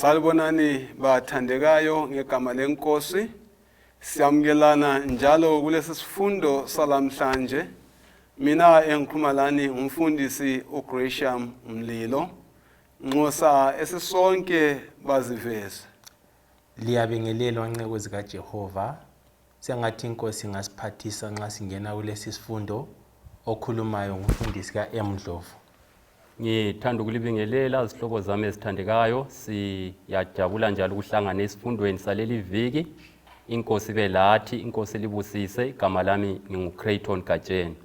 Salibonani bathandekayo ngegama lenkosi. Siyamukelana njalo kulesi sifundo salamhlanje. Mina engikhuluma lani ngumfundisi uGresham Mlilo. Nxusa esisonke baziveze. Liyabingelelwa nceku zikaJehova. Sengathi iNkosi ingasiphathisa nxa singena kulesi sifundo. Okhulumayo ngumfundisi ka-M Ndlovu. Ngithanda ukulibingelela zihlobo zami ezithandekayo. Siyajabula njalo ukuhlangana esifundweni saleli viki. Inkosi ibe lathi, inkosi libusise. Igama lami nginguCrayton Gatsheni.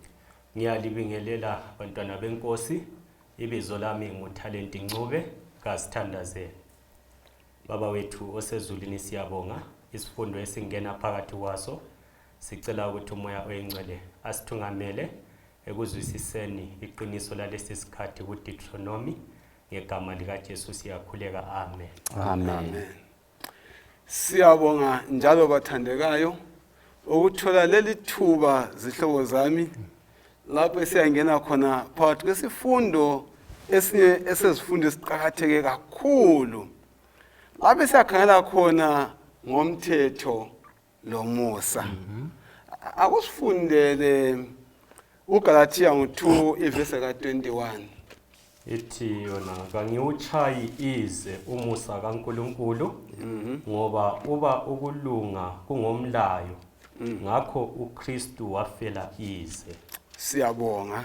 Ngiyalibingelela bantwana benkosi. Ibizo lami nguTalent Ncube. Kasithandazeni. Baba wethu osezulwini siyabonga isifundo esingena phakathi kwaso. Sicela ukuthi uMoya oyiNgcwele asithungamele ekuzwisiseni iqiniso lalesi sikhathi kuDeuteronomy. Ngegama likaJesu siyakhuleka, amen. Amen. Amen. Siyabonga njalo bathandekayo ukuthola leli thuba zihlobo zami lapho esiyangena khona phakathi kwesifundo esinye esezifundo esiqakatheke kakhulu lapho esiyakhangela khona ngomthetho lomusa. Akusifundele uGalathiya ngo-2 ivesi ka-21. Ithi yona kangiwutshayi ize umusa kaNkulunkulu, ngoba uba ukulunga kungomlayo, ngakho uKristu wafela ize. Siyabonga.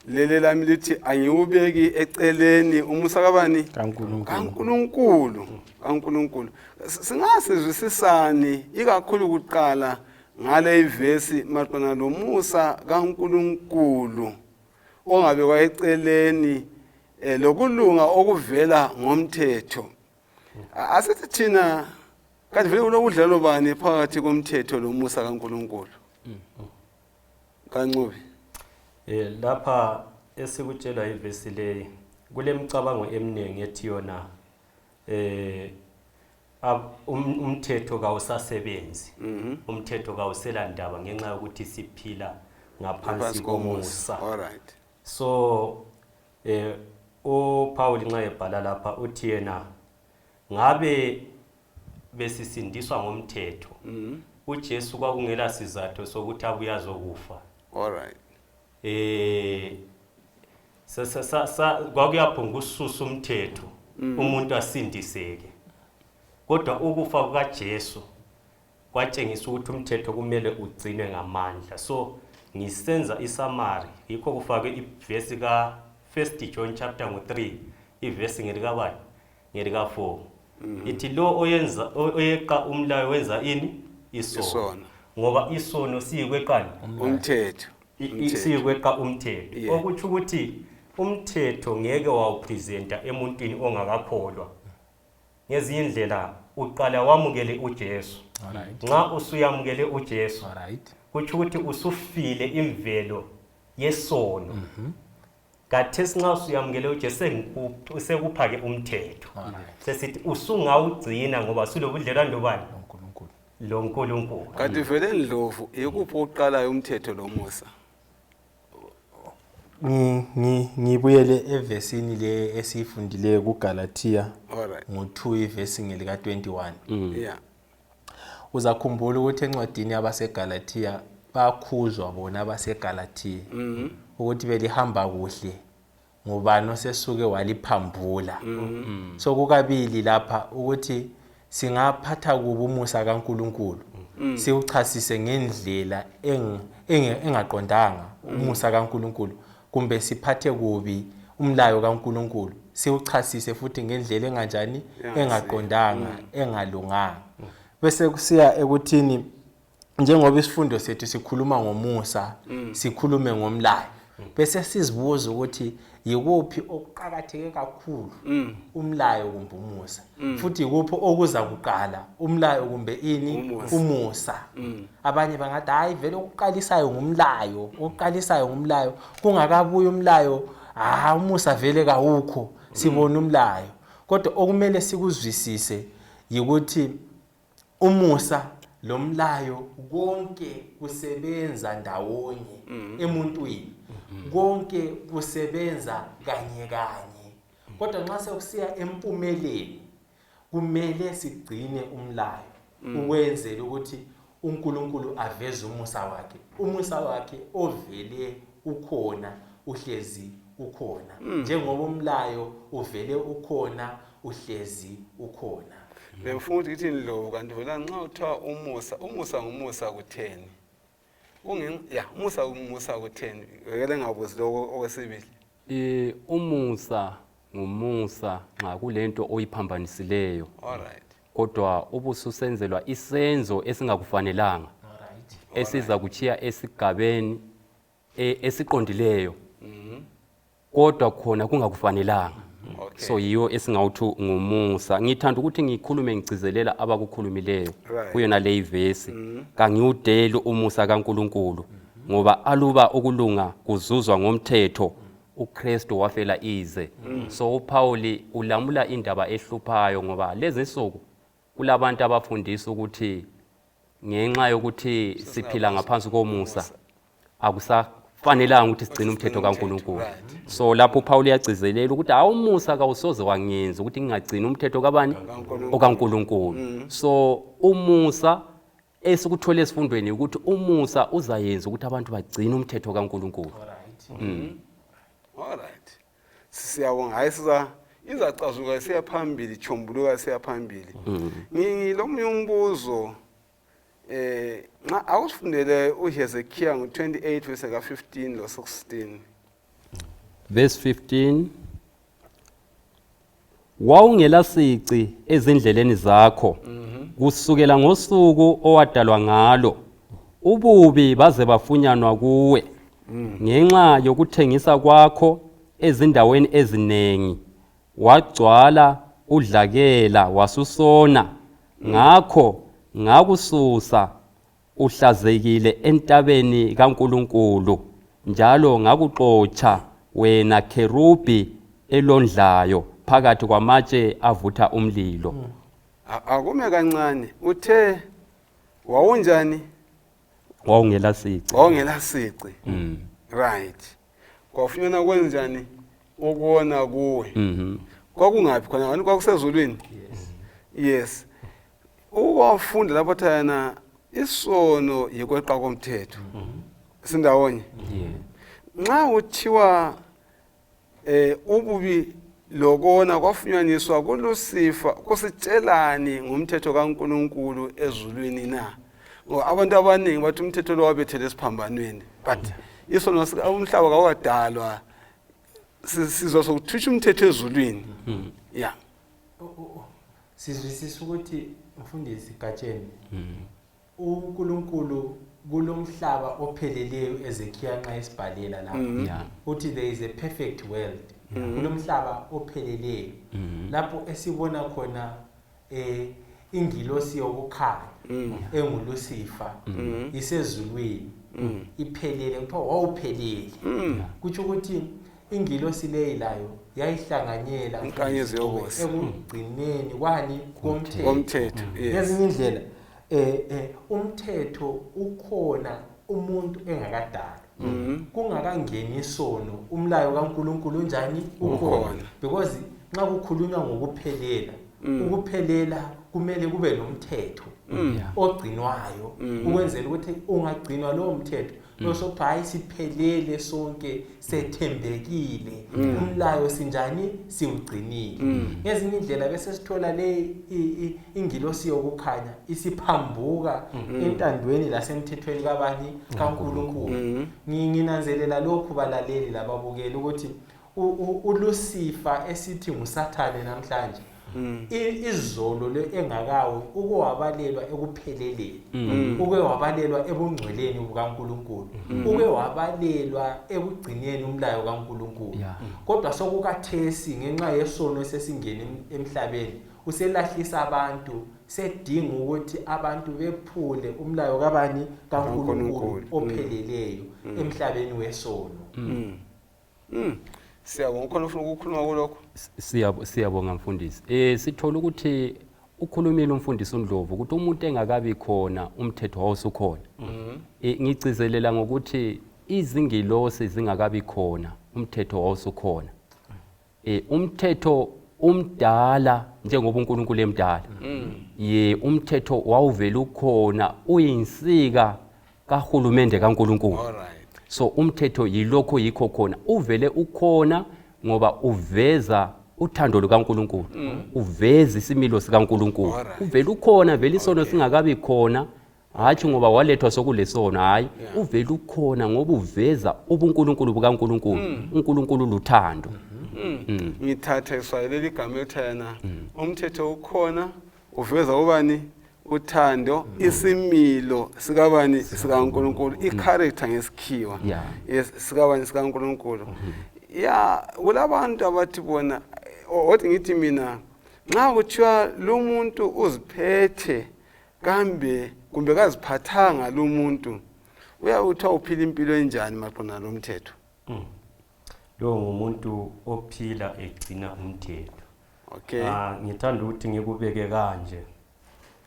Leli lami lithi angiwubeki eceleni umusa kabani? KaNkulunkulu. KaNkulunkulu. KaNkulunkulu. Singasizwisisani ikakhulu kuqala ngale ivesi maqondana lomusa kaNkulunkulu ongabekwa eceleni lokulunga okuvela ngomthetho. Asithi thina kanti vele kulobudlelwano bani phakathi komthetho lomusa kaNkulunkulu? KaNcube. Lapha esikutshelwa ivesi leyi kulemicabango eminingi ethi yona umthetho kawusasebenzi. Umthetho kawusela ndaba ngenxa yokuthi siphila ngaphansi komusa. All right. So uPaul nxa ebhala lapha uthi yena ngabe besisindiswa ngomthetho, uJesu kwakungela sizatho sokuthi abuye azokufa. All right. Kwakuyaphunga ukususa umthetho, umuntu asindiseke. Kodwa ukufa kukaJesu kwatshengisa ukuthi umthetho kumele ugcinwe ngamandla. So ngisenza isummary, yikho kufakwe ivesi ka 1 John chapter 3, ivesi ngelikabani? Ngelika 4. Ithi lo oyenza oyeqa umlayo wenza ini? Isono. Ngoba isono siyikweqani? Umthetho. Siyikweqa umthetho. Okutsho ukuthi umthetho ngeke wawupresenta emuntwini ongakakholwa. Ngezinye indlela uqala wamukele uJesu. Nxa usuyamukele uJesu, kutsho ukuthi usufile imvelo yesono. Kathesi nxa usuyamukele uJesu sekuphake umthetho. Sesithi usungawugcina ngoba sulobudlelwano bani? LoNkulunkulu. Kanti vele Ndlovu yikuphi okuqalayo umthetho lomusa? Ngibuyele evesini le esiyifundileyo kuGalathiya ngo-2 ivesi ngelika 21. Uzakhumbula ukuthi encwadini yabaseGalathiya bakhuzwa bona abaseGalathiya ukuthi belihamba kuhle ngubani osesuke waliphambula. So kukabili lapha ukuthi singaphatha kubi umusa kaNkulunkulu, siwuchasise ngendlela engaqondanga umusa kaNkulunkulu, kumbe siphathe kubi umlayo kaNkulunkulu siwuchasise futhi ngendlela enganjani, engaqondanga, engalunganga. Bese kusiya ekuthini njengoba isifundo sethu sikhuluma ngomusa, sikhulume ngomlayo, bese sizibuza ukuthi yikuphi okuqakatheke kakhulu, umlayo kumbe umusa, futhi yikuphi okuza kuqala, umlayo kumbe ini? Umusa. Abanye bangathi hayi vele okuqalisayo ngumlayo, okuqalisayo ngumlayo, kungakabuyi umlayo umusa vele kawukho, sibona umlayo. Kodwa okumele sikuzwisise yikuthi umusa lomlayo konke kusebenza ndawonye emuntwini, konke kusebenza kanye kanye. Kodwa nxa sekusiya empumeleni, Kumele sigcine umlayo ukwenzela ukuthi uNkulunkulu aveze umusa wakhe, umusa wakhe ovele ukhona, uhlezi ukhona, njengoba umlayo uvele ukhona, uhlezi ukhona. Bengifuna ukuthi ngithi Ndlovu, kanti vela nxa kuthiwa umusa, umusa ngumusa kutheni? Ya, umusa ngumusa kutheni? Vele ngabuzi lokho okwesibili. Umusa ngumusa nxa kulento oyiphambanisileyo. All right. Kodwa ubususenzelwa isenzo esingakufanelanga. All right. Esiza kuchiya esigabeni esiqondileyo. Kodwa khona kungakufanelanga. So yiyo esingawuthi ngumusa. Ngithanda ukuthi ngikhulume ngigcizelela abakukhulumileyo kuyona leyi vesi. Kangiwudeli umusa kaNkulunkulu, ngoba aluba ukulunga kuzuzwa ngomthetho, uKristu wafela ize. So uPauli ulamula indaba ehluphayo, ngoba lezi insuku kulabantu abafundisa ukuthi ngenxa yokuthi siphila ngaphansi komusa akusafanelanga ukuthi sigcine umthetho kaNkulunkulu. So lapho uPaul uyagcizelela ukuthi awumusa kawusoze wangenza ukuthi ngingagcini umthetho kabani? OkaNkulunkulu. So umusa esikuthole esifundweni ukuthi umusa uzayenza ukuthi abantu bagcine umthetho kaNkulunkulu. All right. Siyabonga. Hayi, siza izacazuka siya phambili, chombuluka siya phambili. Ngilomunye umbuzo, nxa awusifundele uHezekiah ngo-28 verse ka-15 lo 16. Verse 15, wawungela sici ezindleleni zakho kusukela ngosuku owadalwa ngalo, ububi baze bafunyanwa kuwe ngenxa yokuthengisa kwakho ezindaweni eziningi, wagcwala udlakela wasusona, ngakho ngakususa uhlazekile entabeni kaNkulunkulu, njalo ngakuxotsha wena kherubi elondlayo phakathi kwamatshe avutha umlilo. Akume kancane, uthe wawunjani? Wawungela sici. Wawungela sici. Right. Kwafunyanwa kwenjani ukubona kuwe? Kwakungaphi khona? Kanti kwakusezulwini? Yes. Yes. Ukwafunda lapho thana isono yikweqa komthetho. Sindawonye. Nxa uthiwa ububi lokona kwafunyaniswa kuLucifer, kusitshelani ngomthetho kaNkulunkulu ezulwini na? Ngoba abantu abaningi bathi umthetho lo wabethele esiphambanweni, but isono umhlaba kawukadalwa, sizwa sokuthutsha umthetho ezulwini. Yeah. Sizwisisa ukuthi mfundisi Gatsheni, uNkulunkulu kulomhlaba opheleleyo Ezekiel nxa esibhalela lapha, uthi there is a perfect world. Kulomhlaba opheleleyo lapho esibona khona ingilosi yokukhanya enguLucifer isezulwini, iphelele, kuthiwa wawuphelele. Kutsho ukuthi ingilosi leyi layo yayihlanganyela inkanyezi yokusa ekugcineni kwani? Komthetho. Komthetho, yes. Ngezinye indlela umthetho ukhona umuntu engakadalwa, kungakangeni isono, umlayo kaNkulunkulu unjani? Ukhona. Ukhona. Because nxa kukhulunywa ngokuphelela, ukuphelela kumele kube nomthetho ogcinwayo, ukwenzela ukuthi ungagcinwa lowo mthetho bese hayi siphelele sonke, sethembekile, umlayo sinjani? Siwugcinile. Ngezinye indlela bese sithola le ingilosi yokukhanya isiphambuka entandweni lasemthethweni kabani? KaNkulunkulu. Nginanzelela lokhu balaleli lababukeli ukuthi uLucifer esithi nguSathane namhlanje, izolo le engakawi uke wabalelwa ekupheleleni, uke wabalelwa ebungcweleni bukaNkulunkulu, uke wabalelwa ekugcineni umlayo kaNkulunkulu. Kodwa sokukathesi ngenxa yesono esesingene emhlabeni, uselahlisa abantu, sedinga ukuthi abantu bephule umlayo kabani? KaNkulunkulu opheleleyo emhlabeni wesono. Siyabonga. Ukhona ufuna ukukhuluma kulokho? Siyabonga mfundisi. Sithola ukuthi ukhulumile umfundisi uNdlovu ukuthi umuntu engakabi khona umthetho wawusukhona. Ngigcizelela ngokuthi izingilosi zingakabi khona umthetho wawusukhona. Umthetho Umdala njengoba uNkulunkulu emdala. Ye umthetho wawuvela ukhona uyinsika kahulumende kaNkulunkulu. So umthetho yilokho yikho khona uvele ukhona ngoba uveza uthando lukaNkulunkulu. Uveza isimilo sikaNkulunkulu. Uvele ukhona vele isono singakabi khona. Hatshi ngoba walethwa sokulesono, hayi, uvele ukhona ngoba uveza ubuNkulunkulu bukaNkulunkulu. uNkulunkulu luthando. Ngithatha iswayo leli gama elithi yena umthetho ukhona uveza ubani uthando, isimilo sikabani sikaNkulunkulu, i-character ngesikhiwa. Yes, sikabani sikaNkulunkulu. Ya, kulabantu abathi bona othi ngithi mina nxa kuthiwa lo muntu uziphethe kambe kumbe kaziphathanga lo muntu, uyabe kuthiwa uphila impilo enjani maqondana lomthetho? Lo ngumuntu ophila egcina umthetho. Ngithanda ukuthi ngikubeke kanje.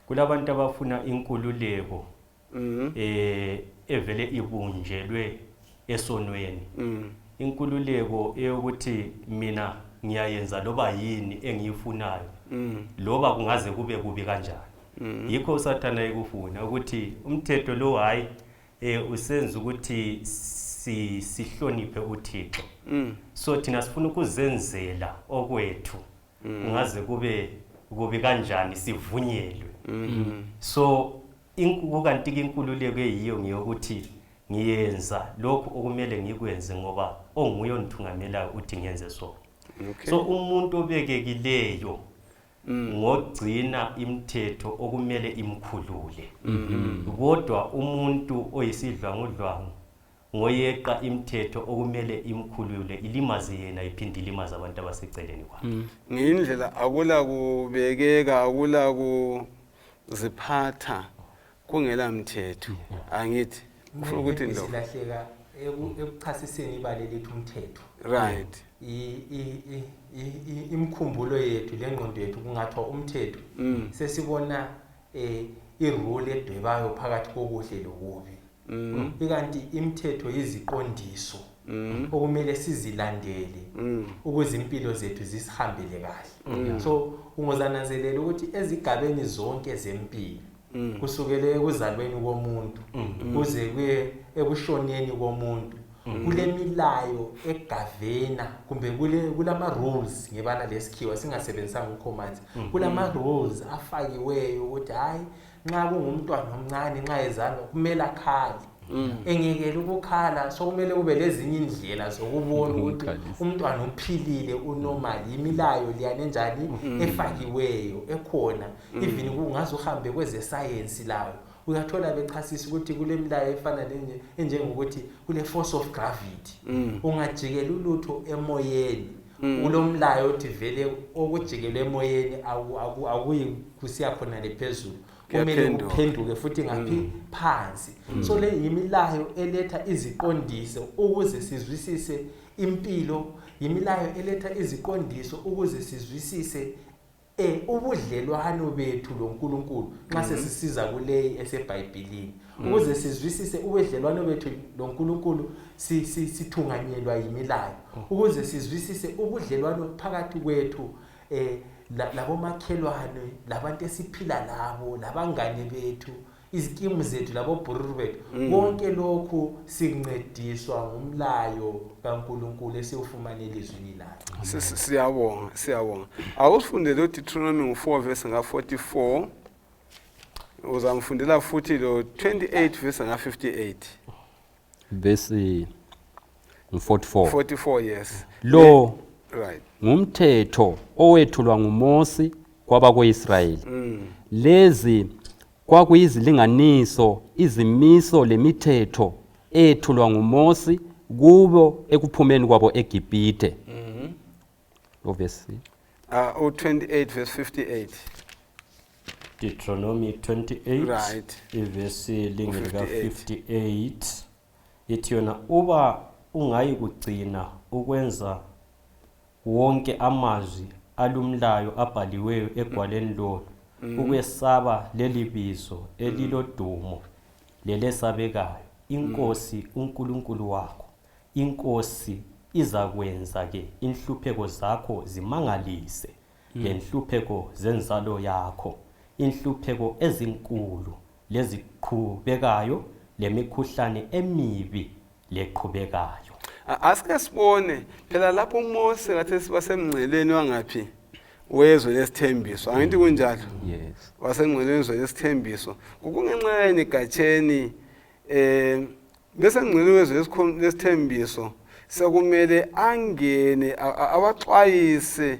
Kulabantu abafuna inkululeko evele ibunjelwe esonweni. Inkululeko eyokuthi mina ngiyayenza loba yini engiyifunayo, loba kungaze kube kubi kanjani. Yikho uSathana ekufuna ukuthi umthetho lo hayi usenza ukuthi sihloniphe uThixo. So thina sifuna ukuzenzela okwethu, kungaze kube kubi kanjani sivunyelwe. So kanti inkululeko eyiyo ngiyokuthi ngiyenza lokhu okumele ngikwenze ngoba onguye ondithungamelayo uthi ngenze so. So umuntu obekekileyo ngogcina imithetho okumele imkhulule. Kodwa umuntu oyisidlwangudlwangu ngoyeqa imithetho okumele imkhulule, ilimaze yena iphinde ilimaze abantu abaseceleni kwakhe. Ngindlela akula kubekeka, akula kuziphatha kungela mthetho. Angithi ufuna ukuthi ndo silahleka ekuchasiseni ibala elithi umthetho. Imkhumbulo yethu lengqondo yethu kungathiwa umthetho, sesibona i-rule edwebayo phakathi kokuhle lokubi. Ikanti imithetho yiziqondiso okumele sizilandele ukuze impilo zethu zisihambele kahle. So ungozananzelela ukuthi ezigabeni zonke zempilo, kusukele ekuzalweni komuntu kuze kuye ekushoneni komuntu, kulemilayo egavena kumbe kulama rules ngebala lesikhiwa singasebenzisanga ucommands, kulama rules afakiweyo ukuthi hayi nxa kungumntwana omncane nxa ezalwa kumele akhale, engekele ukukhala sokumele kube lezinye indlela zokubona ukuthi umntwana uphilile unormal. Imilayo liyana enjani efakiweyo ekhona, even kungaze uhambe kweze science lawo uyathola bechasisa ukuthi kulemilayo efana lenye enjengokuthi kule force of gravity, ungajikela ulutho emoyeni kulomlayo othi vele okujikelwe emoyeni akuyi kusiya khona le phezulu, kumele kuphenduke futhi ngaphi phansi. So le yimilayo eletha iziqondiso ukuze sizwisise impilo, yimilayo eletha iziqondiso ukuze sizwisise ubudlelwano bethu loNkulunkulu nxa sesisiza kuleyi eseBhayibhelini, ukuze sizwisise ubudlelwano bethu loNkulunkulu sithunganyelwa yimilayo, ukuze sizwisise ubudlelwano phakathi kwethu labomakhelwane, labantu esiphila labo, labangane bethu, izikimu zethu, labobhururu bethu, konke lokhu sincediswa ngumlayo kaNkulunkulu esiwufumana elizwini lakhe. Siyabonga, siyabonga. Awusifundele uDeuteronomy 4 verse nga-44, uzamfundela futhi lo 28 verse nga-58. Verse 44. 44, yes. Lo ngumthetho owethulwa nguMosi kwabakwa-Israyeli. Lezi kwakuyizilinganiso, izimiso lemithetho eyethulwa nguMosi kubo ekuphumeni kwabo eGibhithe. Lo verse U-28 verse 58. Deuteronomy 28 ivesi lingelika 58 ithi yona, uba ungayi kugcina ukwenza wonke amazwi alumlayo abhaliweyo egwaleni lolu, ukwesaba leli bizo elilodumo lelesabekayo, iNkosi uNkulunkulu wakho, iNkosi izakwenza ke inhlupheko zakho zimangalise. Lenhlupheko zenzalo yakho, inhlupheko ezinkulu leziqhubekayo, lemikhuhlane emibi leqhubekayo. Asike sibone phela lapho uMose kathi sibasemngceleni wangaphi wezwe lesithembiso, angithi kunjalo? Yes. Wasemngceleni wezwe lesithembiso. Kungenxa yini gatsheni bese ngcwele wezwe lesithembiso sekumele angene abaxwayise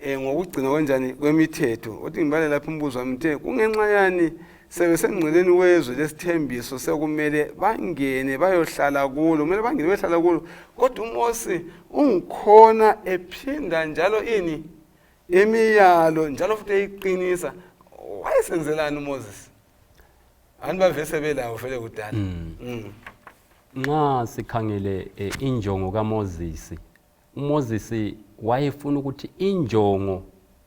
ngokugcina kanjani kwemithetho. Uthi ngibale lapha umbuzo wami uthe kungenxa yani sebesengceleni wezwe lesithembiso sekumele bangene bayohlala kulo, kumele bangene bayohlala kulo, kodwa uMose ungikhona ephinda njalo ini imiyalo njalo futhi eyiqinisa. Wayesenzelani uMoses? Abantu bavese belawo vele kudala. Nxa sikhangele injongo kaMoses, uMoses wayefuna ukuthi injongo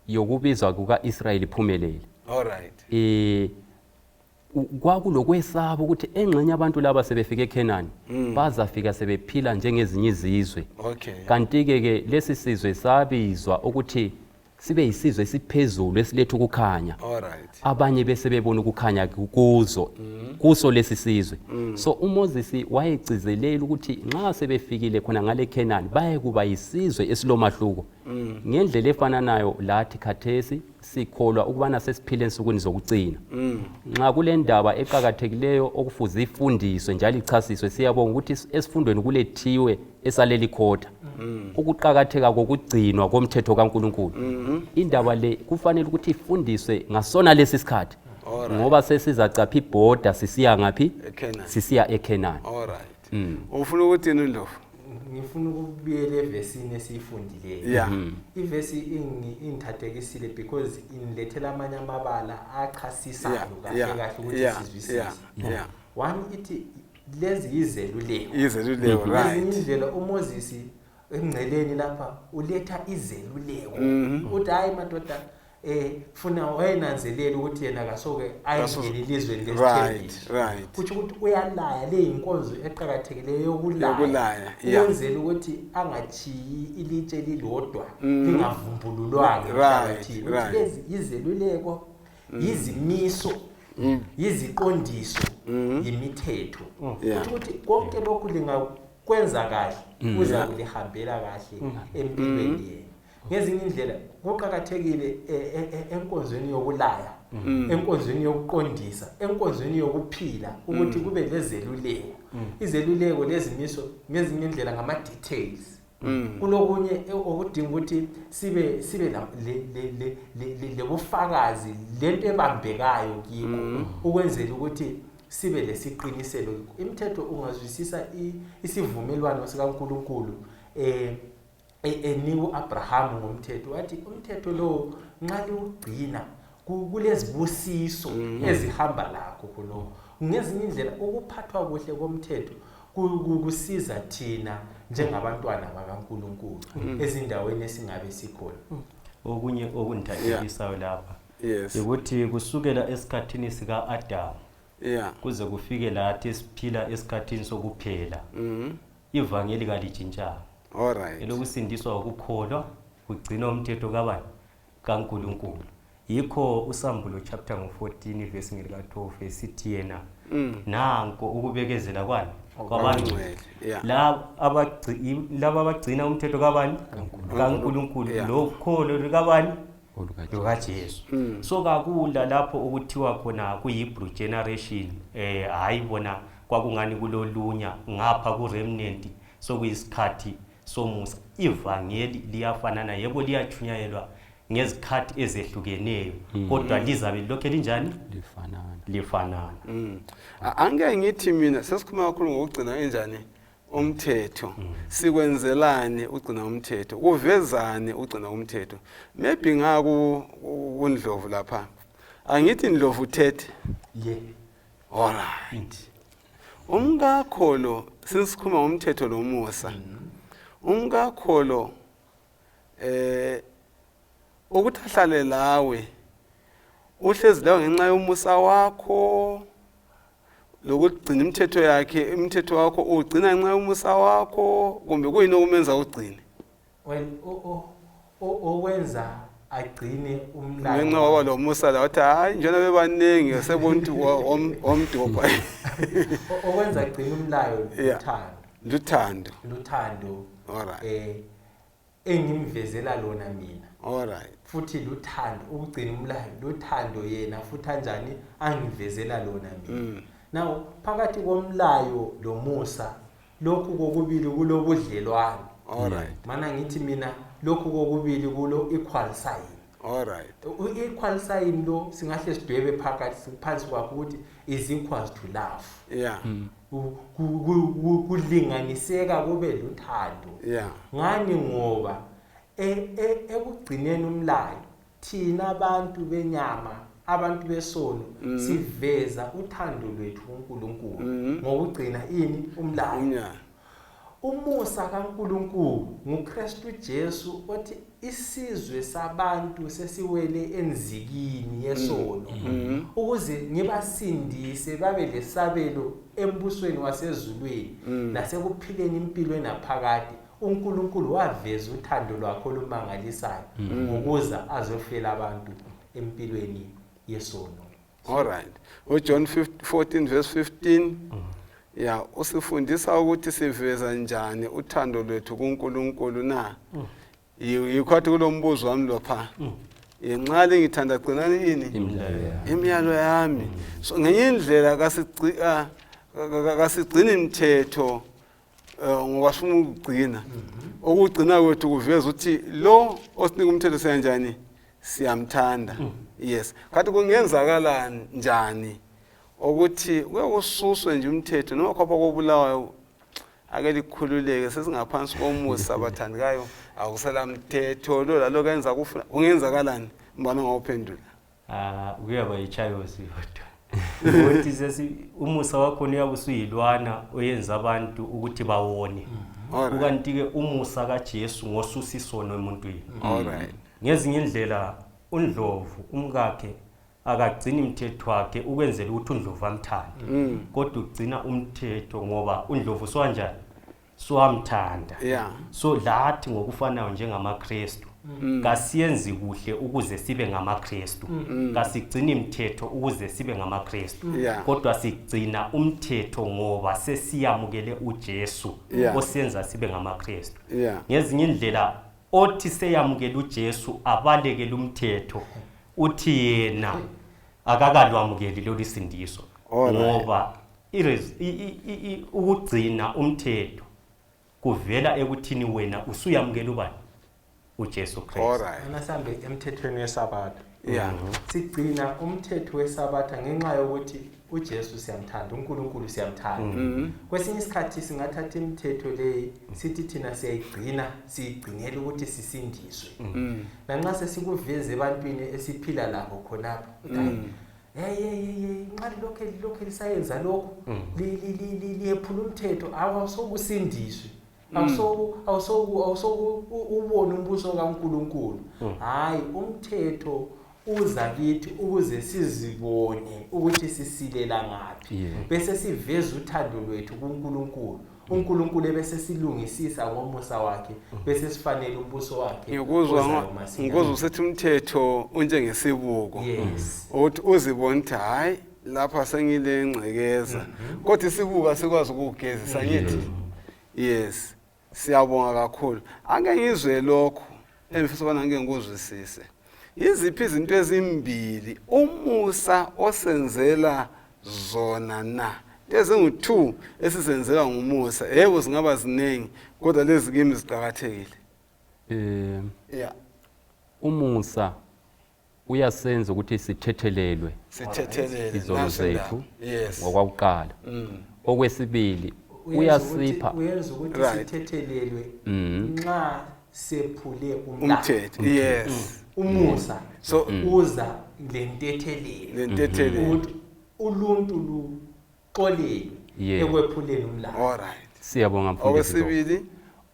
yokubizwa kukaIsrayeli iphumelele. All right. Kwakulokwesaba ukuthi engxenye abantu laba sebefike eKhenani bazafika sebephila njengezinye izizwe. Kanti-ke ke lesi sizwe sabizwa ukuthi sibe yisizwe esiphezulu esiletha ukukhanya. All right. Abanye bese bebona ukukhanya kuzo kuso lesi sizwe. So uMoses wayegcizelela ukuthi nxa sebefikile khona ngale Khenani baye kuba yisizwe esilomahluko. Ngendlela efananayo lathi khathesi sikholwa ukubana sesiphile ensukwini zokugcina. Nxa kule ndaba eqakathekileyo okufuze ifundiswe njalo ichasiswe, siyabonga ukuthi esifundweni kulethiwe esaleli khotha ukuqakatheka kokugcinwa komthetho kaNkulunkulu. Indaba le kufanele ukuthi ifundiswe ngasona lesi sikhathi, ngoba sesizacapha ibhoda sisiya ngaphi? Sisiya eKhenani. All right. Ufuna ukuthi yini Ndlovu? Ngifuna ukubuyela evesini esiyifundileyo. Ivesi ingithathekisile because inilethela amanye amabala achasisayo kahle kahle ukuthi sizwisise. One, ithi lezi yizeluleko. Izeluleko, right. Ezinye indlela uMoses emngceleni lapha uletha izeluleko. Uthi hayi madoda, funa wayenanzelela ukuthi yena kasoke ayingene ilizweni lesithembiso. Kutsho ukuthi uyalaya, le inkonzo eqakathekileyo yokulaya. Ukwenzela ukuthi angachiyi ilitshe lilodwa lingavumbululwanga emhlabathini. Ukuthi lezi yizeluleko, yizimiso, yiziqondiso, yimithetho. Kutsho ukuthi konke lokhu lingakwenza kahle, kuza kulihambela kahle empilweni yenu. Ngezinye indlela kuqakathekile enkonzweni yokulaya, enkonzweni yokuqondisa, enkonzweni yokuphila ukuthi kube lezeluleko. Izeluleko lezimiso ngezinye indlela ngama details. Kulokunye okudinga ukuthi sibe lebufakazi lento ebambekayo kikho ukwenzela ukuthi sibe lesiqiniselo. Imithetho ungazwisisa isivumelwano sikaNkulunkulu enika uAbraham ngomthetho, wathi umthetho lo nxa liwugcina kulezibusiso ezihamba lakho khonokho. Ngezinye indlela ukuphathwa kuhle komthetho kusiza thina njengabantwana bakaNkulunkulu ezindaweni esingabe sikhona. Okunye okungithathekisayo lapha ukuthi kusukela esikhathini sika-Adamu kuze kufike lathi esiphila esikhathini sokuphela, ivangeli kalitshintshanga. All right. Elokusindiswa ukukholwa kugcina umthetho kabani? kaNkulunkulu. Yikho uSambulo chapter 14 verse ngelika 12 esithi yena nanko ukubekezela kwani kwabangcwele. Laba abagcina umthetho kabani? kaNkulunkulu, lokholo lukabani? lukaJesu. So kakula lapho okuthiwa khona kuyi-Blue generation, hayi bona kwakungani kulolunya ngapha ku-remnant sokuyisikhathi somusa. Ivangeli liyafanana, yebo liyatshunyayelwa ngezikhathi ezehlukeneyo, kodwa lizabe lokhe linjani? Lifanana. Lifanana. Angeke ngithi mina sesikhuluma kakhulu ngokugcina enjani umthetho. Sikwenzelani ugcina umthetho? Kuvezani ugcina umthetho? Maybe ngaku kuNdlovu lapha. Angithi Ndlovu uthethe. Yeah. All right. Umkakho lo, sisikhuluma ngomthetho lomusa. Umkakho lo ukuthi ahlale lawe uhlezi lawe ngenxa yomusa wakho lokugcina imithetho yakhe, imithetho wakho ugcina ngenxa yomusa wakho, kumbe kuyini okumenza ugcine? Well, okwenza Agcine umlayo. Ngenxa waba lo musa la wathi hayi njengoba bebaningi sebona ukuthi wamdobha. Okwenza agcine umlayo uthando. Luthando. Luthando. Alright. Engimvezela lona mina. Alright. Futhi luthando ukugcina umlayo, luthando yena futhi anjani angivezela lona mina. Now phakathi komlayo lomusa lokhu kokubili kulobudlelwano. Alright. Mana ngithi mina lokhu kokubili kulo equal sign. Alright. U-equal sign lo singahle sidwebe phakathi phansi kwakho ukuthi is equals to love. Kulinganiseka kube luthando. Ngani ngoba ekugcineni umlayo thina abantu benyama, abantu besono, siveza uthando lwethu kuNkulunkulu ngokugcina ini umlayo. Umusa kaNkulunkulu nguKristu Jesu othi isizwe sabantu sesiwele enzikini yesono ukuze ngibasindise babe lesabelo embusweni wasezulwini nasekuphileni impilo enaphakade. uNkulunkulu waveza uthando lwakhe olumangalisayo ngokuza azofela abantu empilweni yesono. Alright. uJohn 14 verse 15 ya usifundisa ukuthi siveza njani uthando lwethu kuNkulunkulu na. Yikho athi kulombuzo wami lopha. Yenxa lengithanda gcinani ini imiyalo yami. So ngenye indlela kasigcini imithetho ngoba sifuna ukugcina. Ukugcina kwethu kuveza ukuthi lo osinika umthetho siyanjani, siyamthanda. Yes. Kanti kungenzakala njani ukuthi kuyokususwe nje umthetho noma khopha kobulawayo ake likhululeke, sesingaphansi komusa abathandikayo, akusela mthetho lo lalo kenza kufuna. Kungenzakalani mbona ngawuphendula? Kuyaba yichayosi yodwa. Ukuthi sesi umusa wakho uyabe usuyilwana oyenza abantu ukuthi bawone. Ukanti ke umusa kaJesu ngosusa isono emuntwini. Alright. Ngezinye indlela uNdlovu umkakhe akagcini umthetho wakhe ukwenzela ukuthi uNdlovu amthande. Kodwa ugcina umthetho ngoba uNdlovu sowanjani? Soamthanda. So lathi ngokufanayo njengamaKristu kasiyenzi kuhle ukuze sibe ngamaKristu. Kasigcini umthetho ukuze sibe ngamaKristu. Kodwa sigcina umthetho ngoba sesiyamukele uJesu osenza sibe ngamaKristu. Ngezinye indlela othi seyamukele uJesu abalekele umthetho uthi yena akakalwamukeli lolu sindiso. Ngoba ukugcina umthetho kuvela ekuthini wena usuyamukela ubani? uJesu Kristu. Alright. Anasambe emthethweni weSabatha. Sigcina umthetho weSabatha ngenxa yokuthi uJesu siyamthanda, uNkulunkulu siyamthanda. Kwesinye isikhathi singathatha imithetho le sithi thina siyayigcina, siyigcinela ukuthi sisindiswe. Nanxa sesikuveze ebantwini esiphila labo khonapha, hey nxa lokho lisayenza lokho liyephula umthetho, awusokusindiswe. Awusoku ubone umbuso kaNkulunkulu. Hayi, umthetho uza kithi ukuze sizibone ukuthi sisilela ngaphi, bese siveza uthando lwethu kuNkulunkulu. uNkulunkulu bese silungisisa ngomusa wakhe, bese sifanele umbuso wakhe. Ngikuzwa usethi umthetho unjengesibuko. Ukuthi uzibone ukuthi hayi lapha sengile ngcekeza, kodwa isibuko asikwazi ukugezisa ngithi. Yes. Siyabonga kakhulu. Ake ngizwe lokho engifisa ubana ngike ngikuzwisise. Yiziphi izinto ezimbili umusa osenzela zona na? Ezingu-2 esizenzela ngumusa. Yebo zingaba ziningi kodwa lezi kimi ziqakathekile. Umusa uyasenza ukuthi sithethelelwe. Sithethelele izono zethu. Ngokwakuqala. Okwesibili uyasipha uyenza ukuthi sithethelelwe nxa sephule umthetho. Yes. Umusa so uza lentethelelo. Ukuthi uluntu luxolelwe ekwephuleni umlayo. Alright. Siyabonga mfundisi.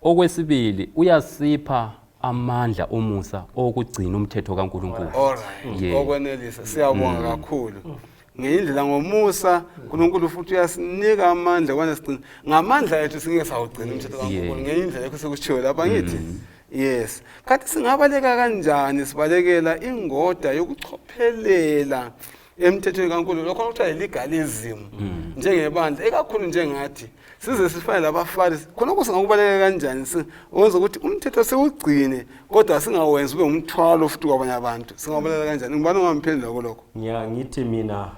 Okwesibili uyasipha amandla omusa okugcina umthetho kaNkulunkulu. Alright. Okwenelisa. Siyabonga kakhulu. Ngendlela ngomusa uNkulunkulu futhi uyasinika amandla kwana sigcina ngamandla ethu singeke sawugcina umthetho kaNkulunkulu. Ngendlela yakho sekutshiwo lapha ngithi. Yes, kanti singabaleka kanjani sibalekela ingoda yokuchophelela emthethweni kaNkulunkulu, lokho okuthiwa yi-legalism njengebandla, ikakhulu njengathi size sifane labaFarisi. Khonokho singakubaleka kanjani wenza ukuthi umthetho siwugcine kodwa singawenzi ube ngumthwalo futhi kwabanye abantu? Singabaleka kanjani? Ngubani ongamphendula kulokho? Ngithi mina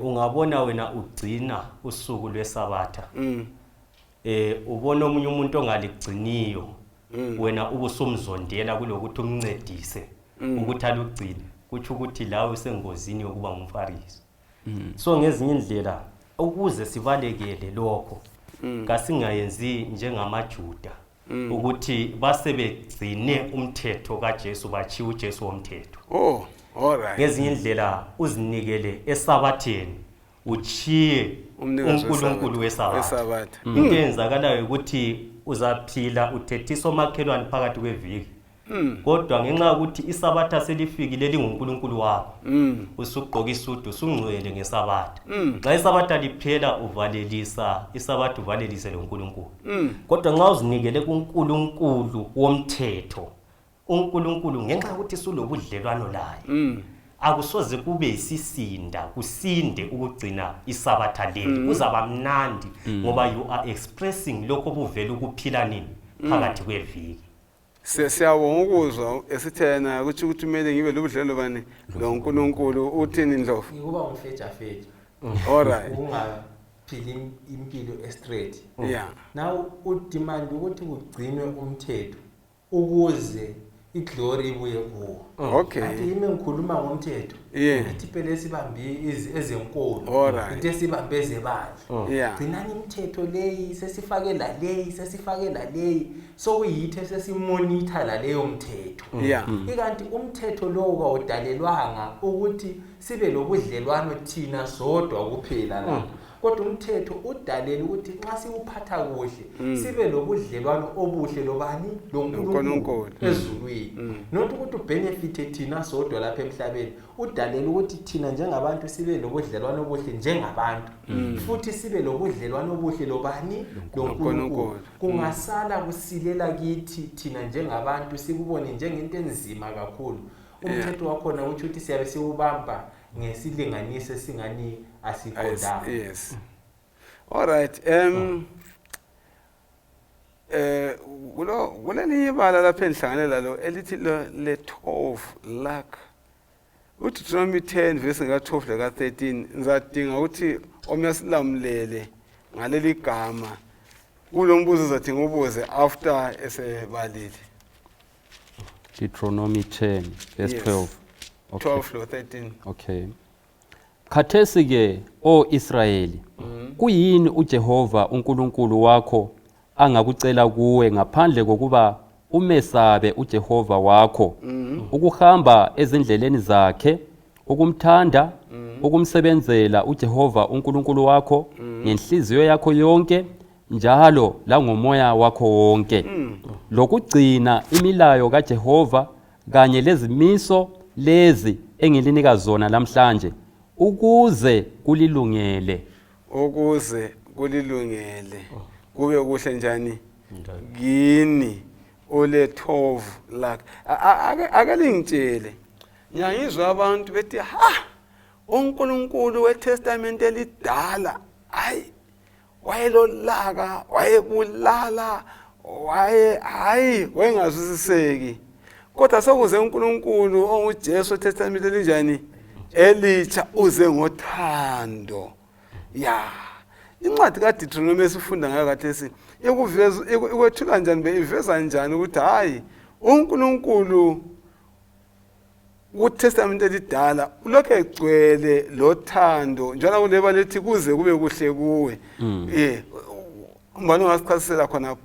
ungabona wena ugcina usuku lweSabatha, ubona omunye umuntu ongaligciniyo, wena ubusumzondela kulokuthi umncedise ukuthi alugcine, kutsho ukuthi lawe usengozini yokuba ngumFarisi. So ngezinye indlela, ukuze sibalekele lokho, kasingayenzi njengamaJuda ukuthi basebegcine umthetho kaJesu, bachiya uJesu womthetho. Oh, all right. Ngezinye indlela uzinikele esabatheni, uchiye umnikazi uNkulunkulu wesabatha. Wesabatha. Into eyenzakalayo ukuthi uzaphila uthethisa omakhelwane phakathi kweviki, kodwa ngenxa yokuthi isabatha selifikile linguNkulunkulu wakho, usugqoka isudu, usungcwele ngesabatha. Nxa isabatha liphela, uvalelisa isabatha, uvalelise loNkulunkulu. Kodwa nxa uzinikele kuNkulunkulu womthetho, uNkulunkulu, ngenxa yokuthi sulobudlelwano laye, akusoze kube yisisinda kusinde ukugcina isabatha leli. Kuzaba mnandi ngoba you are expressing lokho obuvela ukuphila nini phakathi kweviki. Siyabonga ukuzwa esithena ukuthi kumele ngibe lobudlelwano bani loNkulunkulu. Uthini, Ndlovu? Ngikuba ngumfejafeja. All right. Ukungaphili impilo e-straight. Now u-demand ukuthi kugcinwe umthetho ukuze i-glory ibuye kuwo. Athi yimi ngikhuluma ngomthetho, ithi phela esibambe ezenkolo, into esibambe ezebandla, gcinani imithetho leyi, sesifake laleyi, sesifake laleyi, sokuyithi sesimonitha laleyo mthetho. Ikanti umthetho lowo kawudalelwanga ukuthi sibe lobudlelwano thina sodwa kuphela la, kodwa umthetho udalele ukuthi nxa siwuphatha kuhle sibe lobudlelwano obuhle lobani? LoNkulunkulu. LoNkulunkulu ezulwini, not ukuthi u-benefit-e thina sodwa lapha emhlabeni. Udalele ukuthi thina njengabantu sibe lobudlelwano obuhle njengabantu, futhi sibe lobudlelwano obuhle lobani? LoNkulunkulu. LoNkulunkulu. Kungasala kusilela kithi thina njengabantu, sikubone njengento enzima kakhulu umthetho wakhona, utsho ukuthi siyabe siwubamba ngesilinganiso esingani asiqondanga. Yes, all right. Kulo kulelinye ibala lapha engihlangane lalo elithi le-12 luck, uDeuteronomy 10 verse ka-12 leka-13. Ngizadinga ukuthi omnye silamulele ngaleli gama kulo mbuzo uzathi ngiwubuze after esebalile. Deuteronomy 10 verse Yes. 12. Okay. 12 lo 13. Okay. Khathesi ke, o Israyeli, kuyini uJehova uNkulunkulu wakho angakucela kuwe ngaphandle kokuba umesabe uJehova wakho, ukuhamba ezindleleni zakhe, ukumthanda, ukumsebenzela uJehova uNkulunkulu wakho ngenhliziyo yakho yonke njalo langomoya wakho wonke, lokugcina imilayo kaJehova kanye lezimiso lezi engilinika zona namhlanje, ukuze kulilungele? Ukuze kulilungele, kube kuhle njani kini. Ole-12 lakhe, ake lingitshele, ngiyangizwa abantu bethi, ha, uNkulunkulu weTestamente elidala, hayi, wayelolaka, wayebulala, waye, hayi, wayengazwisiseki, kodwa sekuze uNkulunkulu onguJesu eTestamente elinjani? Elitsha, uze ngothando. Ya, incwadi kaDeuteronomy esifunda ngayo kathesi ikuveza, ikwethula njani, be iveza njani ukuthi hayi, uNkulunkulu kuTestamente elidala ulokhu egcwele lothando, njalo kuleba lethi kuze kube kuhle kuwe? Umbani ongasichasisela khonapho?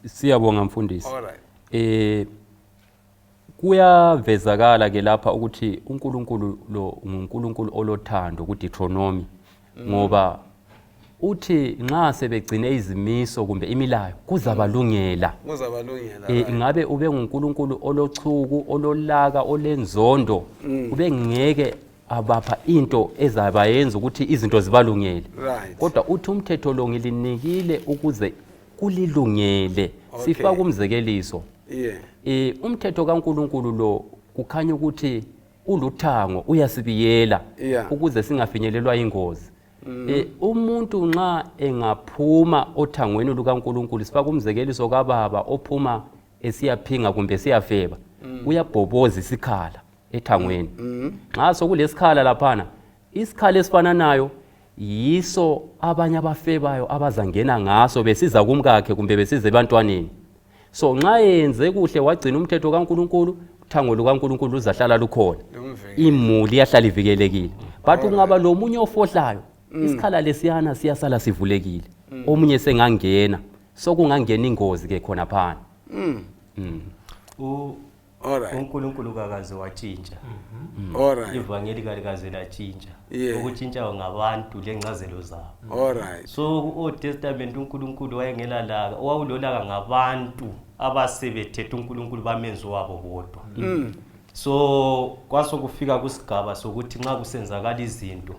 Siyabonga mfundisi. All right. Kuyavezakala ke lapha ukuthi uNkulunkulu lo nguNkulunkulu olothando kuDeuteronomy, ngoba uthi nxa sebegcine izimiso kumbe imilayo kuzabalungela. Kuzabalungela. Ingabe ube nguNkulunkulu olochuku, ololaka, olenzondo, ube ngeke abapha into ezabayenza ukuthi izinto zibalungele. Kodwa uthi umthetho lo ngilinikile ukuze kulilungele. Sifaka umzekeliso. Yeah. Umthetho kaNkulunkulu lo kukhanya ukuthi uluthango, uyasibiyela ukuze singafinyelelwa ingozi. Umuntu nxa engaphuma othangweni lukaNkulunkulu, sifaka umzekeliso kababa ophuma esiyaphinga kumbe esiyafeba, uyabhoboza isikhala ethangweni. Nxa sokulesikhala laphana, isikhala esifananayo yiso abanye abafebayo abazangena ngaso besiza kumkakhe kumbe besiza ebantwaneni. So nxa yenze kuhle wagcina umthetho kaNkulunkulu, uthango lukaNkulunkulu luzahlala lukhona, imuli iyahlala ivikelekile. But kungaba lo munye ofohlayo, isikhala lesiyana siyasala sivulekile, omunye sengangena, sokungangena ingozi ke khona phana. uNkulunkulu kakaze watshintsha. Ivangeli kalikaze latshintsha. Ukutshintsha ngabantu lencazelo zabo. So ku-Old Testament uNkulunkulu wayengelalaka, owawulolaka ngabantu abasebethethe uNkulunkulu bamenzi wabo bodwa. So kwasokufika kusigaba sokuthi nxa kusenzakala izinto,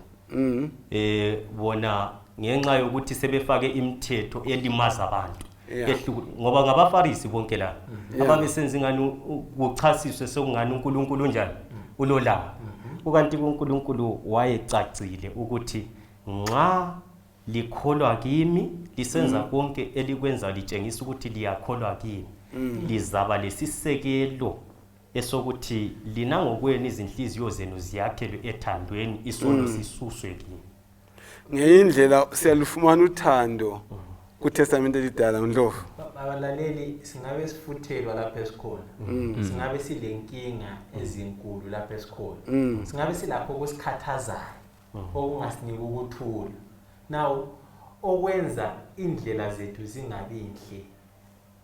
bona ngenxa yokuthi sebefake imithetho elimaza abantu, ngoba ngabaFarisi bonke la ababesenza ingani kuchasiswe sekungani uNkulunkulu unjani, ulolaka. Ukanti kuNkulunkulu wayecacile ukuthi nxa likholwa kimi, lisenza konke elikwenza litshengisa ukuthi liyakholwa kimi, lizaba lesisekelo esokuthi lina ngokwenu izinhliziyo zenu ziyakhelwe ethandweni, isono sisuswe kini. Ngenye indlela siyalufumana uthando kuTestamente elidala, Ndlovu. Abalaleli, singabe sifuthelwa lapho esikhona, singabe silenkinga ezinkulu lapho esikhona, singabe silapho okusikhathazayo okungasinika ukuthula, now okwenza indlela zethu zingabi inhle.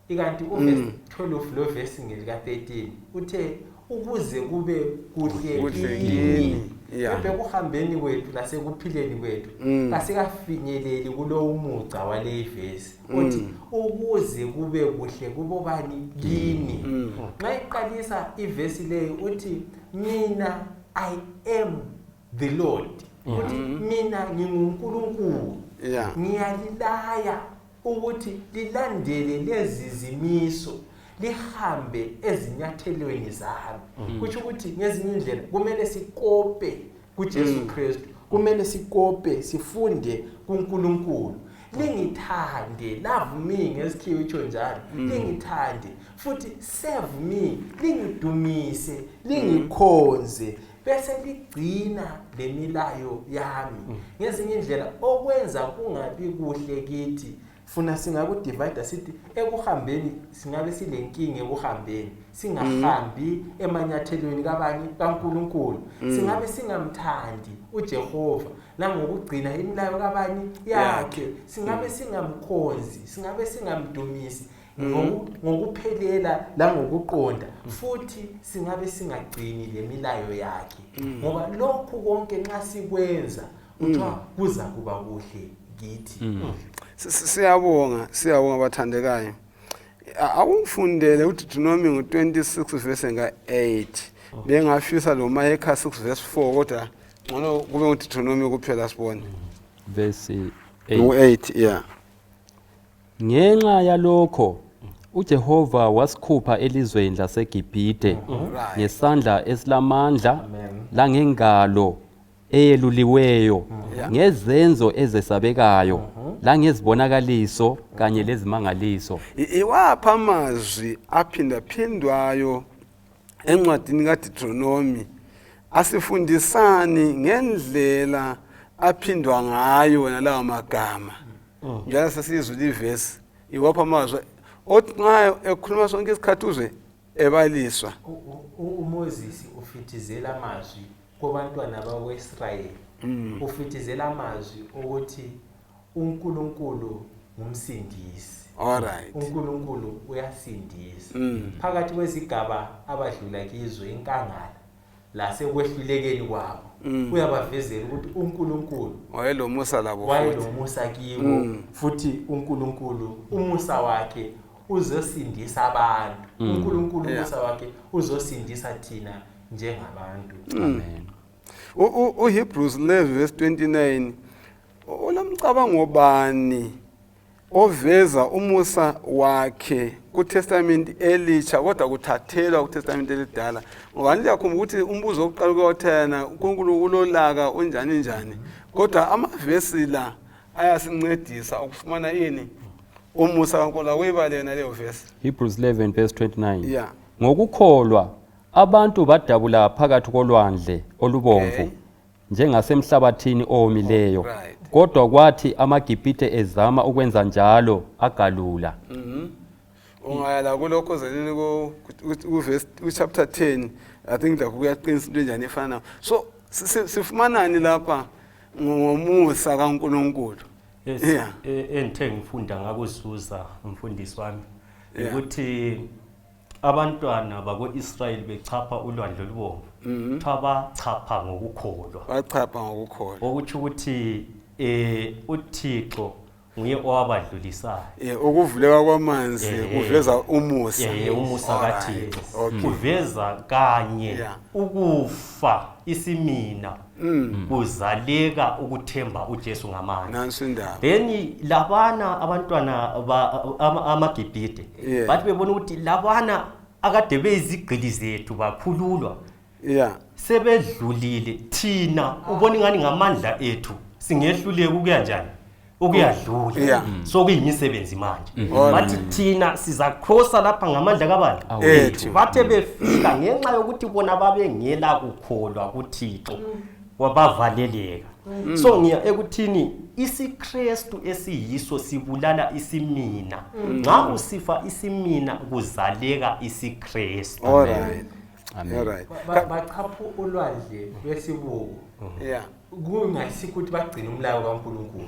Ikanti uverse 12 lo verse ngelika 13 uthe ukuze kube kuhle kini. Ekuhambeni kwethu lasekuphileni kwethu kasikafinyeleli kulowo mugca wale verse uthi ukuze kube kuhle kubobani kini. Nxa iqalisa ivesi leyo uthi mina I am the Lord, uthi mina nginguNkulunkulu, ngiyalilaya ukuthi lilandele lezi zimiso, lihambe ezinyathelweni zami. Kutsho ukuthi ngezinye indlela kumele sikope kuJesu Kristu, kumele sikope sifunde kuNkulunkulu. Lingithande, love me ngesikhiwa itsho njalo, lingithande futhi serve me, lingidumise, lingikhonze, bese ligcina lemilayo yami. Ngezinye indlela okwenza kungabi kuhle kithi, funa singakudivide sithi ekuhambeni singabe silenkinga, ekuhambeni singahambi emanyathelweni kabani, kaNkulunkulu, singabe singamthandi uJehova nangokugcina imilayo kabani yakhe, singabe singamkhonzi, singabe singamdumisi ngokuphelela langokuqonda, futhi singabe singagcini lemilayo yakhe. Ngoba lokhu konke nxa sikwenza kuthiwa kuza kuba kuhle kithi. Siyabonga, siyabonga bathandekayo. Awungifundele uDeuteronomy ngo-26 verse nga-8. Bengafisa lo Micah 6 verse 4, kodwa ngcono kube nguDeuteronomy kuphela sibone. Verse 8. Ngu-8, yeah. Ngenxa yalokho uJehova wasikhupha elizweni laseGibhithe ngesandla esilamandla langengalo eyeluliweyo, ngezenzo ezesabekayo langezibonakaliso kanye lezimangaliso. Iwaphi amazwi aphindaphindwayo encwadini kaDeuteronomy asifundisani ngendlela aphindwa ngayo wena lawo magama? Njalo sesiyizwile ivesi, iwaphi amazwi othi nxa ekhuluma sonke isikhathi uzwe ebaliswa? uMoses ufithizela amazwi kubantwana bakwaIsrayeli, ufithizela amazwi ukuthi uNkulunkulu ngumsindisi. uNkulunkulu uyasindisa. Phakathi kwezigaba abadlula kizo inkangala lasekwehlulekeni kwabo, uyabavezela ukuthi uNkulunkulu wayelomusa labo, wayelomusa kibo, futhi uNkulunkulu umusa wakhe uzosindisa abantu. uNkulunkulu umusa wakhe uzosindisa thina njengabantu. Amen. uHebrews 11 verse 29 unomcabango bani? Oveza umusa wakhe kuTestament elitsha kodwa kuthathelwa kuTestament elidala. Ngoba liyakhumbula ukuthi umbuzo wokuqala kuyothena uNkulunkulu ulolaka unjani njani. Kodwa amavesi la ayasincedisa ukufumana ini umusa kaNkulunkulu. Akuyibale yona leyo vesi. Hebrews 11 verse 29. Yeah. Ngokukholwa abantu badabula phakathi kolwandle olubomvu Okay. njengasemhlabathini owomileyo. Oh, right. Kodwa kwathi amaGibhithe ezama ukwenza njalo agalula. Ungaya la kulokho zenini ku verse ku chapter 10, I think lakho kuyaqinisa into enjani efanayo. So sifumanani lapha ngomusa kaNkulunkulu? Yes, engithe ngifunda ngakuzuza umfundisi wami ukuthi abantwana bako-Israyeli bechapha ulwandle olubomvu, kuthiwa bachapha ngokukholwa. Bachapha ngokukholwa. Okutsho ukuthi uThixo nguye owabadlulisayo. Ukuvuleka kwamanzi kuveza umusa. Umusa kaThixo. Kuveza kanye ukufa isimina kuzaleka ukuthemba uJesu ngamandla. Nansi indaba. Then labana abantwana amaGibhithe bathi bebona ukuthi labana akade beyizigqili zethu bakhululwa. Sebedlulile thina ubona ingani ngamandla ethu singehluleka ukuya njani? Ukuyadlula. So kuyimisebenzi manje. Bathi thina sizakrosa lapha ngamandla kabani? Ethu. Bathe befika ngenxa yokuthi bona babengela kukholwa kuThixo wabavaleleka. So ngiya ekuthini isiKristu esiyiso sibulala isimina. Nxa usifa isimina kuzaleka isiKristu. All right. Amen. All right. Bachapha ulwandle lwesibuko. Kungayisikho ukuthi bagcine umlayo kaNkulunkulu.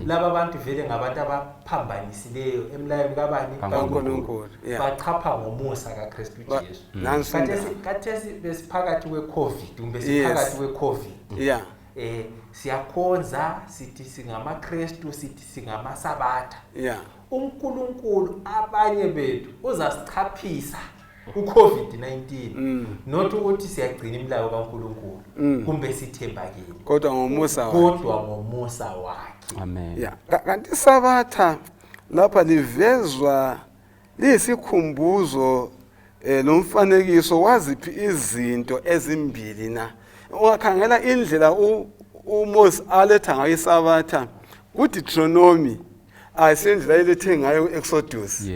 Laba bantu vele ngabantu abaphambanisileyo emlayweni kabani? KaNkulunkulu. Bachapha ngomusa kaKristu Jesu. Nansi indaba. Khathesi besiphakathi kwe-COVID, kumbe siphakathi kwe-COVID. Siyakhonza, sithi singamaKristu, sithi singamaSabatha. uNkulunkulu abanye bethu uzasichaphisa ku-COVID-19. Not ukuthi siyagcina imilayo kaNkulunkulu kumbe sithembakele. Kodwa ngomusa wakhe. Kodwa ngomusa wakhe. Amen. Kanti iSabatha lapha livezwa liyisikhumbuzo lomfanekiso waziphi izinto ezimbili na? Ungakhangela indlela uMose aletha ngayo iSabatha kuDeuteronomy, ayisindlela elethe ngayo ku-Exodus.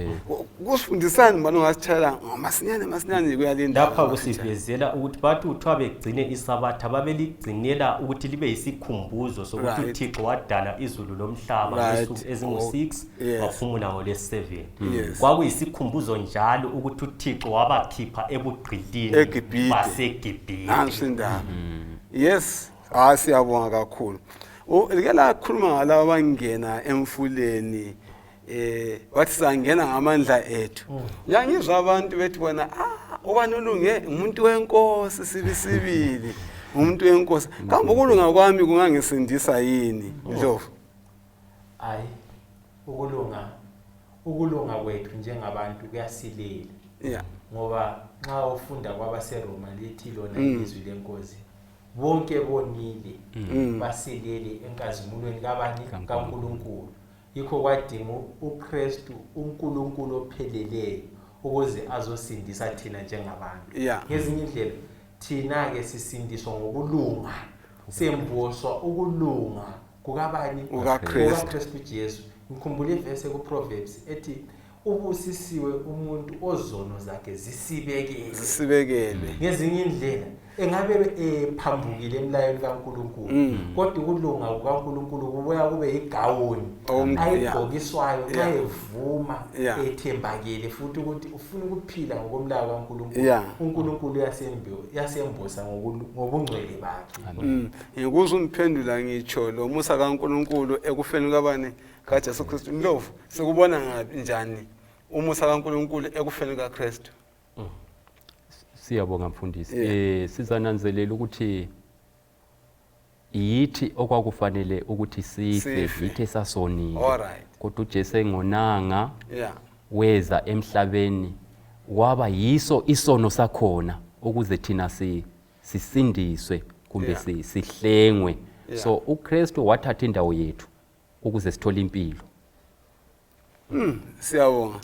Kusifundisani manje ungasitshela masinyane masinyane kuyalinda. Lapha kusivezela ukuthi bathi uthiwa begcine iSabatha babeligcinela ukuthi libe yisikhumbuzo sokuthi uThixo wadala izulu lomhlaba ngezinsuku ezingu-6 waphumula ngolwesi-7. Kwakuyisikhumbuzo njalo ukuthi uThixo wabakhipha ebugqilini eGibhithe. baseGibhithe. Nansi indaba. Yes, siyabonga kakhulu. Like lakhuluma ngalabo abangena emfuleni, bathi sangena ngamandla ethu. Ngiyangizwa abantu bethi bona, ubani ulunge umuntu wenkosi sibisibili, umuntu wenkosi. Kambe ukulunga kwami kungangisindisa yini, Ndlovu? Hayi, ukulunga kwethu njengabantu kuyasilela. Ngoba nxa ufunda kwabaseRoma lithi lona ilizwi lenkosi, bonke bonile, basilele enkazimulweni kabani? KaNkulunkulu. Yikho kwadinga uKristu, uNkulunkulu opheleleyo, ukuze azosindisa thina njengabantu. Ngezinye indlela thina-ke sisindiswa ngokulunga, semboswa ukulunga kukabani? KukaKristu. KukaKristu Jesu. Ngikhumbula ivesi kuProverbs ethi ubusisiwe umuntu ozono zakhe zisibekelwe. Zisibekelwe. Ngezinye indlela engabe ephambukile emlayweni kaNkulunkulu, kodwa ukulunga kukaNkulunkulu kubuya kube yigawuni ayigqokiswayo nxa evuma, ethembakele futhi ukuthi ufuna ukuphila ngokomlayo kaNkulunkulu. uNkulunkulu uyasembosa ngobungcwele bakhe. Amen. Ngikuze umphendula ngitsho lo musa kaNkulunkulu ekufeni kabani? KaJesu Kristu. Ndlovu, sikubona ngaphi njani umusa kaNkulunkulu ekufeni kaKristu? Siyabonga mfundisi. Sizananzelela ukuthi yithi okwakufanele ukuthi sife, Sife. yithi esasonile. Kodwa uJesu engonanga, weza emhlabeni waba yiso isono sakhona ukuze thina sisindiswe kumbe sihlengwe. So uKristu wathatha indawo yethu ukuze sithole impilo. Siyabonga.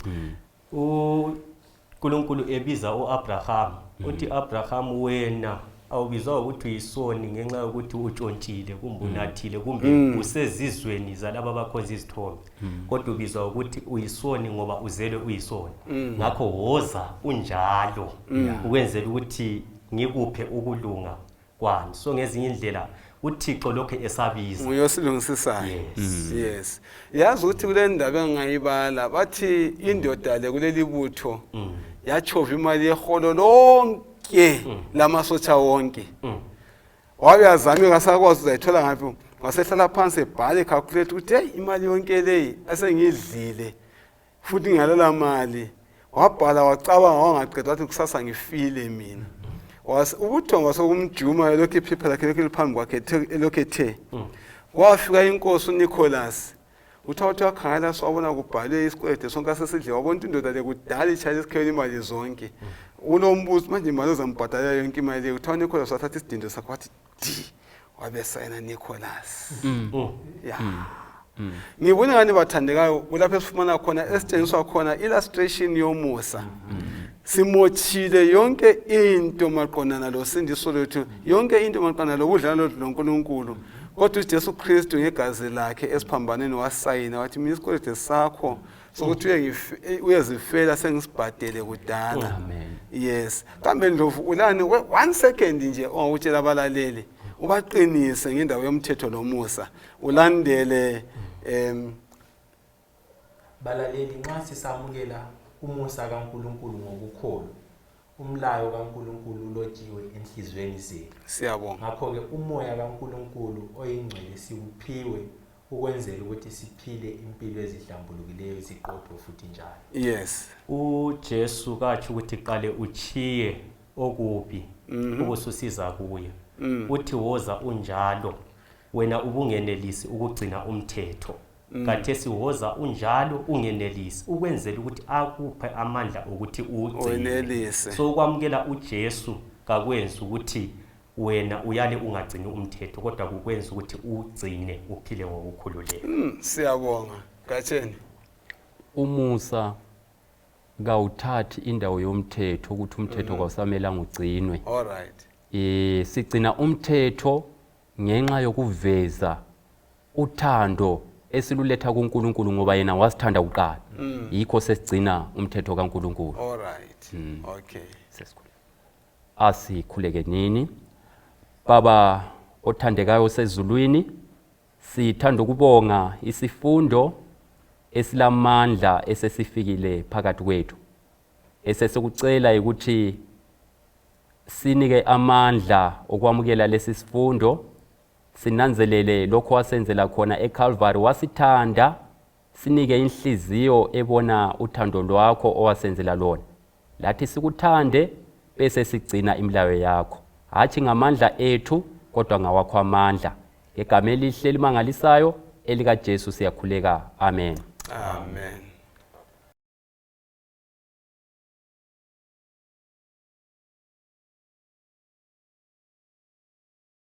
uNkulunkulu ebiza uAbraham uthi Abraham wena awubizwa ukuthi uyisoni ngenxa yokuthi utshontshile kumbe unathile kumbe usezizweni zalaba abakhonza izithombe, kodwa ubizwa ukuthi uyisoni ngoba uzelwe uyisoni. Ngakho woza unjalo ukwenzela ukuthi ngikuphe ukulunga kwami. So ngezinye indlela uThixo lokho esabiza nguye osilungisisayo. Yes. Yes, yazi ukuthi kule ndaba engingayibala, bathi indoda le kuleli butho yachova imali yeholo lonke lamasotsha wonke. Wabe yazame kasakwazi uzayithola ngaphi, wasehlala phansi ebhale, ecalculate ukuthi heyi, imali yonke leyi esengiyidlile futhi ngingalela mali. Wabhala, wacabanga, wangaqeda, wathi kusasa ngifile mina. Ubuthongo sokumjuma, elokhu iphepha lakhe lokhu liphambi kwakhe, elokhu ethe kwafika inkosi uNicholas. Uthiwa uthi wakhangela, wabona kubhalwe isikwelede sonke asesidle. Wabona ukuthi indoda le kudala itshayela isikhwele imali zonke. Ulombuzo manje, imali ozambhadalela yonke imali le? Kuthiwa uNicholas wathatha isidindo sakhe, wathi di, wabesayina Nicholas. Ya, ngibona ngani bathandekayo, kulapho esifumana khona, esitshengiswa khona illustration yomusa. Simothile yonke into maqondana losindiso lwethu, yonke into maqondana lokudlana lwethu loNkulunkulu, kodwa uJesu Kristu ngegazi lakhe esiphambanweni wasayina, wathi mina isikwelede sakho sokuthi uyezifela sengisibhadele kudala. Amen. Yes, kambe Ndlovu, ulani one second nje ongakutshela abalaleli, ubaqinise ngendawo yomthetho lomusa, ulandele Balaleli, nxa sisamukela umusa kaNkulunkulu ngokukholwa, umlayo kaNkulunkulu ulotshiwe enhliziyweni zethu. Siyabonga. Ngakho-ke umoya kaNkulunkulu oyingcwele siwuphiwe ukwenzela ukuthi siphile impilo ezihlambulukileyo, eziqotho futhi njalo. uJesu katsho ukuthi qale uchiye okubi ubususiza kuye. Uthi woza unjalo. Wena ubungenelisi ukugcina umthetho, kathesi woza unjalo ungenelisi, ukwenzela ukuthi akuphe amandla ukuthi uwugcine. Wenelise. So ukwamukela uJesu kakwenzi ukuthi wena uyale ungagcini umthetho, kodwa kukwenza ukuthi uwugcine, uphile ngokukhululeka. Siyabonga Gatsheni. Umusa kawuthathi indawo yomthetho, ukuthi umthetho kawusamelanga ugcinwe. All right. Sigcina umthetho ngenxa yokuveza uthando esiluletha kuNkulunkulu, ngoba yena wasithanda kuqala. Yikho sesigcina umthetho kaNkulunkulu. All right, okay. Sesikhuleka. Asikhuleke nini. Baba othandekayo osezulwini, sithanda ukubonga isifundo esilamandla esesifikile phakathi kwethu. Esesikucela ukuthi sinike amandla okwamukela lesi sifundo, sinanzelele lokho wasenzela khona eCalvary, wasithanda. Sinike inhliziyo ebona uthando lwakho owasenzela lona, lathi sikuthande bese sigcina imilayo yakho, hatshi ngamandla ethu kodwa ngawakho amandla. Ngegama elihle elimangalisayo elikaJesu siyakhuleka, amen. Amen.